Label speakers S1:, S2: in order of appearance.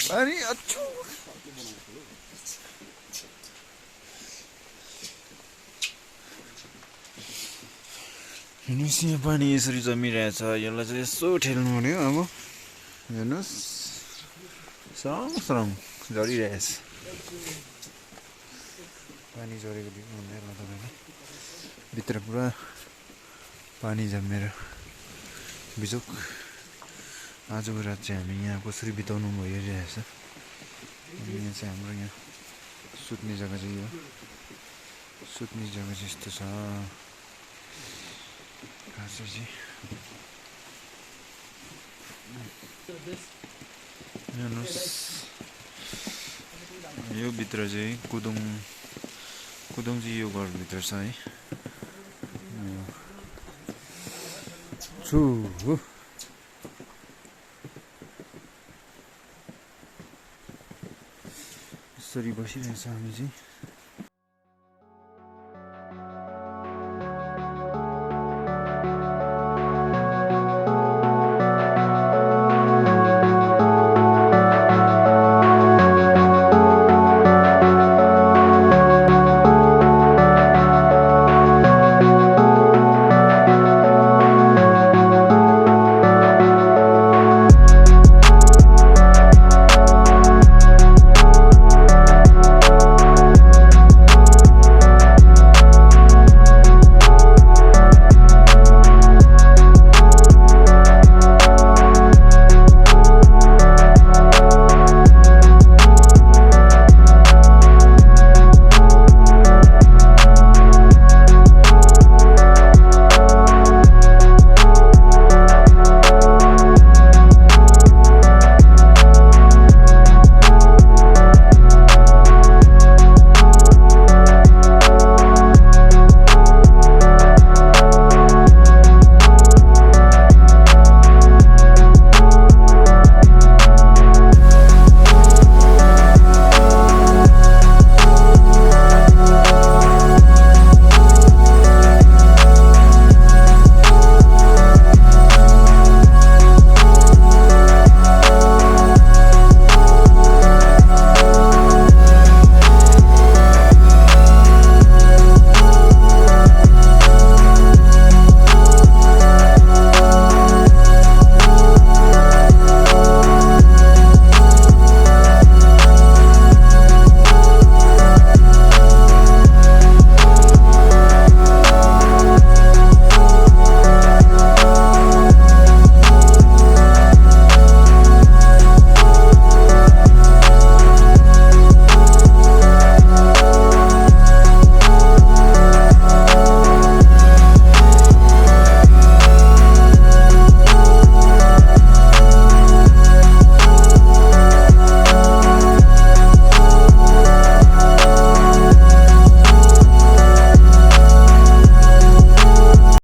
S1: पानी अच्छो हेर्नुहोस् यहाँ पानी यसरी जमिरहेछ यसलाई चाहिँ यसो ठेल्नु पर्यो अब हेर्नुहोस् सरङ झरिरहेछ पानी झरेको देख्नु हुँदैन तपाईँले भित्र पुरा पानी जमेर बिजोक आजको रात चाहिँ हामी यहाँ कसरी बिताउनु भइरहेछ यहाँ चाहिँ हाम्रो यहाँ सुत्ने जग्गा चाहिँ यो सुत्ने जग्गा चाहिँ यस्तो छ खास चाहिँ हेर्नुहोस् यो भित्र चाहिँ कुदुङ चाहिँ यो घरभित्र छ है यसरी बसिरहेछ हामी चाहिँ